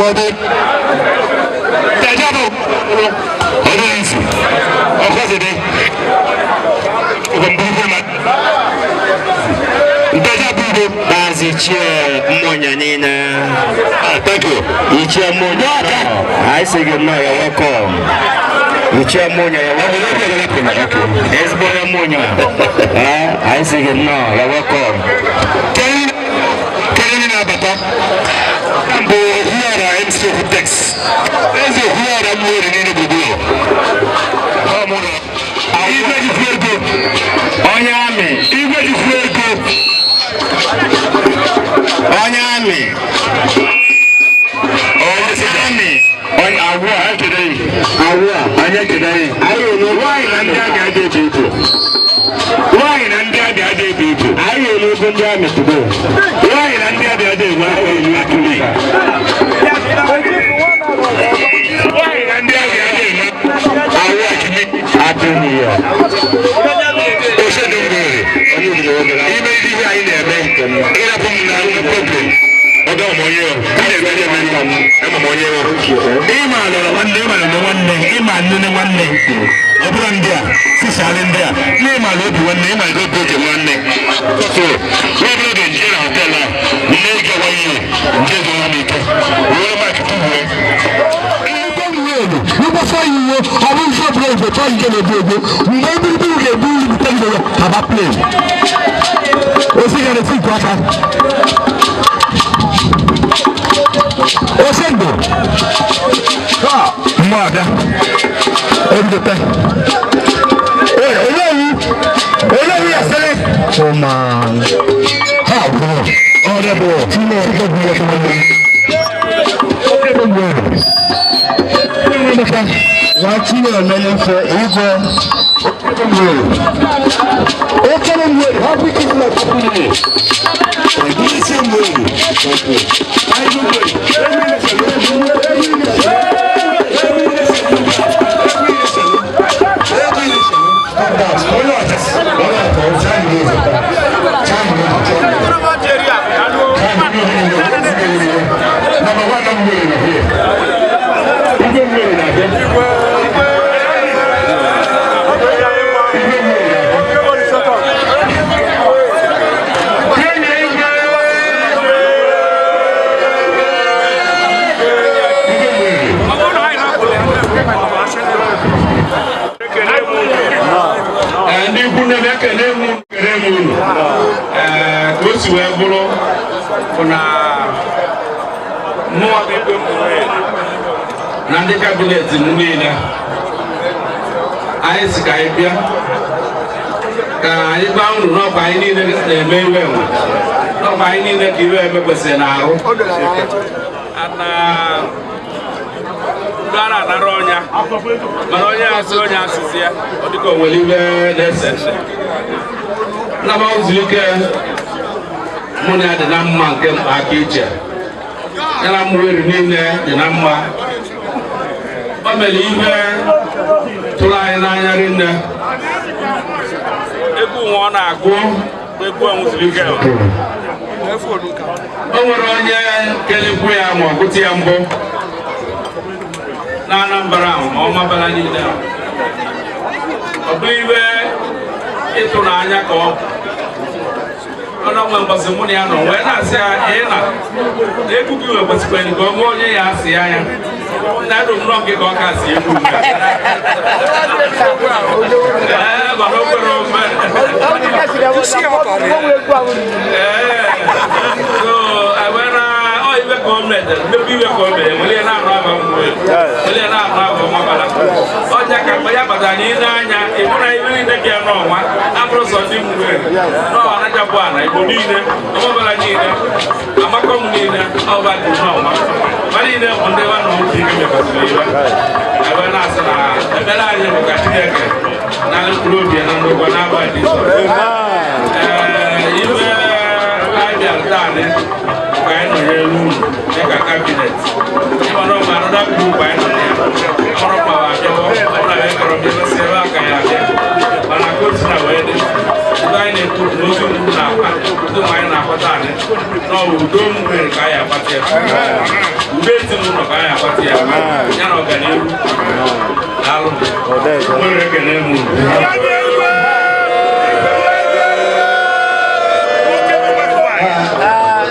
Ọ bụ ọdún ìsìn ọkọ̀sẹ̀dẹ̀ ọkọ̀ ntaja bụ Maazị Ichie Mmụnya niile. Ah, thank you. Ichie Mmụnya, anyị sị gị nnọọ, ya welcome. Ichie Mmụnya, ya welcome. Ezigbo onye Mmụnya. Ee, anyị sị gị nnọọ, ya welcome. Kedu ndị na-abata bụ Okwuọra MC Okwutex, eze Okwuọra Mmụọri niile gburugburu. Ọ mụ na igwe jikwu ego. Onye amị. Igwe jikwu ego. Onye amị. Onye soja. Amị. Onye awụ a ekele yi. Awụ a. Anyị ekele yi. Anyị elu. Nwaanyị na ndị amị adịghị ebu ibu. Nwaanyị na ndị amị adịghị ebu ibu. Anyị elu ego ndị amị today. Nwaanyị na ndị amị adịghị ebu ibu. Nwaanyị na ndị amị adịghị ebu awụ akimi. Happy New Year. Ose dị mmiri. Onye obodo obere. Ime ihe anyị na-eme ịrapụ m na problem ọdọ m onye o m na-eme ihe eme ama m onye o ịma alọrọ nwanne, ịma alọrọ nwanne, ịma nne nwanne, ọ bụrụ ndị a sishalị ndị a na ịma ala obi nwanne, ịma ala obi oge nwanne. So nwa obere oge nje na hotel a nne ego nwa ihe nje zụrụ m ike were mak tụbuo. Nígbà yìí wo àwọn iṣẹ́ ìbúrò ìfẹ́ tó yìí kéde gbogbo mgbe ebiribi ga-ebu ibute ndụ ya haba plane osi ga na-esi nkụ aka ose ndụ mmụọ abịa ebidote olewu olewu ya sịrị Oh man. Ha gwụrụ ọrịa bụ Chineke bụ ya tụrụ Nwa Chinemere igwe. Okere mwere, happy Christmas, happy New Year. Isi mwere. Anyị mwere. Onye ọcha, onye ọcha. Number one, number one here. Igwe mmiri na-abịa. Igwe mmiri na-abịa. Kenya igwe. Igwe mmiri. Ee, ndị ikwu nne m, ekele m unu, ekele m unu. Ee, ka o si wee bụrụ bụ na mụnwa bụ igwe mmụọ na ndị cabinet m niile, anyị si ka anyị bịa ka anyị gwa unu n'ọkwa anyị niile na-eme iwe enwe, n'ọkwa anyị niile ka iwe eme kwesịrị na-arụ ana ndị a na-anara ọnya, mana onye asị onye asịzi ya ọ dịka o nwere iwe na-ese nnaba ụzọ ike. Mụ na ya dị na mma nke mkpa aka iche ya na mmụweri niile dị na mma. O mere ihe tụrụ anyị n'anya rinne. Egwu nwa ọ na-agụ bụ egwu ọnwụziri ike. O nwere onye kelekwu ya ma ọ gụta ya mbụ na Anambra ahụ ma ọ mabara niile ahụ. Ọ bụrụ iwe ịtụnanya ka ọ bụ ọnụ nwe mbọsị mụ na ya nọ wee na-asị ya ị na na egwu gị wee kwesịkwara ka ọ nwee onye ya asị ya ya na edu m nọ nke ka ọ ka si egwu m. Ee, mana o kwere omume. Ee, so ewee na ọ iwe ka o mere nnukwu iwe ka o mere were na-anụ aba mmụọ, were na-anụ aba ọmabala ọjà ka mgbe ya batara anyị n'anya ịbụ na ibe niile bịa n'ọnwa abụrụ sọ ndị mmụọ n'ọnwa anachapụ ana Igbo niile, ọmabala niile, amakọm niile, ọba dị n'ọnwa ma niile bụ ndị nwa na otu ike mekwasịrị iwe. Ebe na-asị na ekpere anyị bụ ka Chineke na mkpụrụ obi ya na ndokwa n'aba Jizọs. Ee, iwe anyị bịara taa dị ka anyị nọnyere unu dịka cabinet ịmara ọma anọda group anyị nọ na ya ọrụ ma wa abịawo ọ na anyị kọrọ bịa mesị ebe aka ya abịa, mana ka otu na wee dị ndị anyị na-ekwu n'ozi unu na-akpa ndị nwe anyị na-akpata anyị na Na udo nwere ka anyị akpata ya, udo ezinụlọ ka anyị akpata ya, ya na ọganihu. Daalụ, nwere ekele m unu.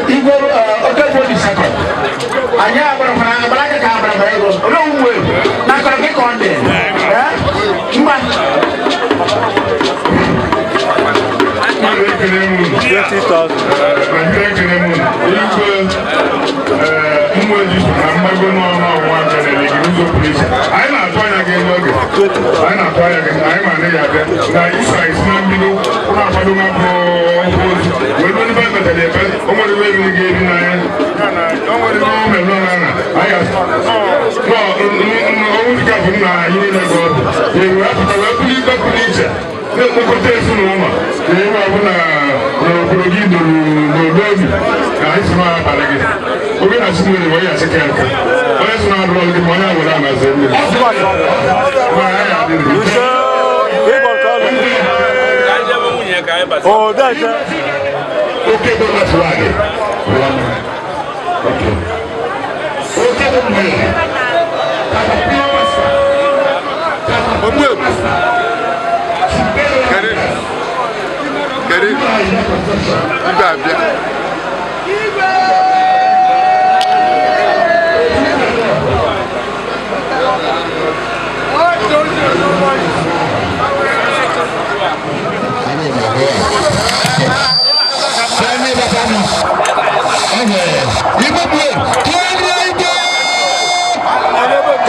Igwe Okegwo the Second. Anyị agbarakwara agbara aka ka agbarakwara ego. Olee uwe na akọrọ gị ka ọ dị? Ngwa. Ekele m unu. 20,000. Nigeria, ekele m unu. Igwe mmụọ ji so na mgbago n'ọnụ ọnwụnwa aka na-ele gị n'ụzọ pụrụ iche. Anyị na-atụ anya gị n'oge. Anyị na-atụ anya gị, anyị ma na ị ga-abịa. Na iso anyị si na mbido ụlọ akwado nwa bụ ozu. Wee ruo n'ebe metara ebe, o nwere iwe eriri gị eri n'anya. O nwere iwe o mere n'ọnụ ana. Anyị ga-asị, nọ, ọnwụ dịka bụ nna anyị niile ka ọ bụ. Ee, wee pụta wee bụrụ ikpe pụrụ iche na-ekpokọta ezinụlọ ka ebe ọbụla n'obodo gị doro n'obi ka anyị si n'abalị gị oge na chinwere onye asị ka nka onye si na-adụrọ gị ma onye awere anazi mmiri ma anyị adịrị. Ise, ịbọ nke ọlụ. Ka anyị jebe nwunye ka anyị bata. Oh, that's it. Oke bụ flag. Oke bụ mmiri. Caterpillar master. Caterpillar master. Kedu? Kedu? Ibe abịa. Sani bàbá mi. Igwe bụ tụọrọ igwe.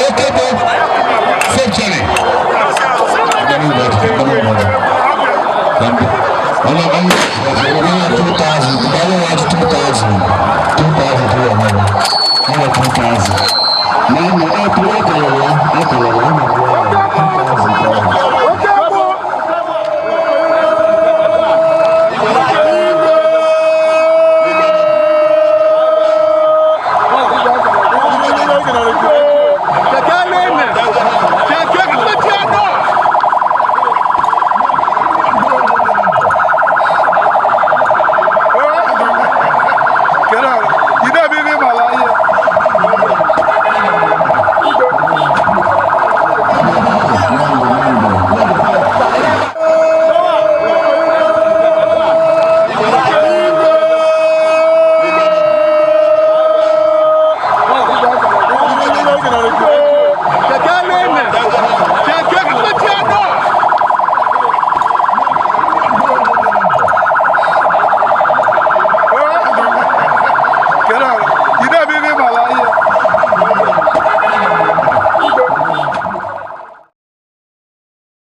Okebo century. 2,000, 2,000, 2,000, 2,000.